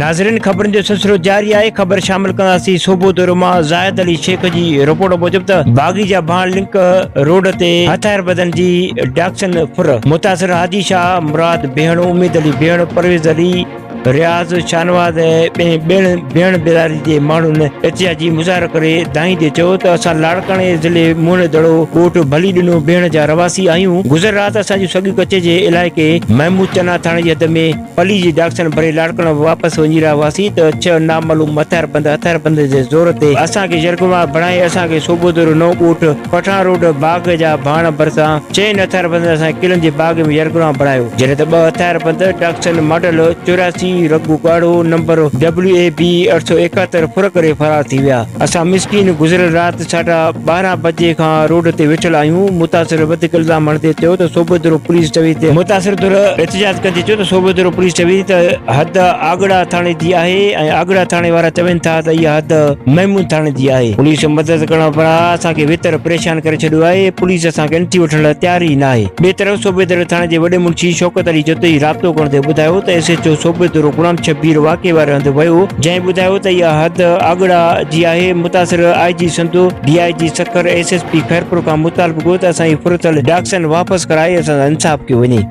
ناظرين خبرن جو سلسلو جاري آهي خبر شامل ڪنداسين صوبو دورو مان زاهد علي شيخ جي رپورٽ موجب ته باغي جا ڀاڻ لنڪ روڊ تي هٿياربندن جي ڊاڪسن ڦر متاثر هادي شاهه مراد بيهڻ اميد علي بيهڻ پرويز علي رياض شاهنواز ۽ ٻين بيهڻ برادري جي ماڻهن احتجاجي مظاهرو ڪري دانهيندي چيو ته اسان لاڙڪاڻي ضلعي موهن دڙو ڳوٺ ڀلي ڏنو بيهڻ جا رهواسي آهيون گذريل رات اسان جون سڳيون ڪچي جي علائقي محمود چنا ٿاڻي جي حد ۾ پلي جي ڊاڪسن ڀري لاڙڪاڻو واپس وڃي رهيا هئاسين ته ڇهه نامعلوم هٿياربند هٿياربندن جي زور تي اسان کي يرغمال بڻائي اسان کي صوبوديرو نئون ڳوٺ پٺاڻ روڊ باغ جا ڀاڻ ڀرسان چئن هٿياربندن اسان کي قلعن جي باغ ۾ يرغمال بڻايو جڏهن ته ٻه هٿياربند ڊاڪسن ماڊل 84 رڳو ڳاڙهو نمبر ڊبليو اي بي 871 ڦر ڪري فرار ٿي ويا اسان مسڪين گذريل رات ساڍا 12 بجي کان روڊ تي ويٺل آهيون، متاثر وڌيڪ الزام هڻندي چيو ته صوبيدرو پوليس چوي ٿي متاثر ڌر احتجاج ڪندي چيو ته صوبيدرو پوليس چوي ٿي ته حد آڳڙا ٿاڻي جي آهي ۽ آڳڙا ٿاڻي وارا چون ٿا ته اها حد محمود ٿاڻي جي آهي، پوليس مدد ڪرڻ بدران اسان کي ويتر پريشان ڪري ڇڏيو آهي، پوليس اسان کي انٽري وٺڻ لاء تيار ئي ناهي. ٻئي طرف صوبيدرو ٿاڻي جي وڏي منشي شوڪت علي جتوئي رابطو ڪرڻ تي ٻڌايو ته S H O Sobhodero Ghulam Shabbir واقعي واري هنڌ ويو، جنهن ٻڌايو ته اها حد آڳڙا جي آهي، متاثر I G Sindh, D I G Sukkur, S S P Khairpur کان مطالبو ڪيو ته اسان جي ڦر ٿيل ڊاڪسن واپس ڪرائي اسان سان انصاف ڪيو وڃي.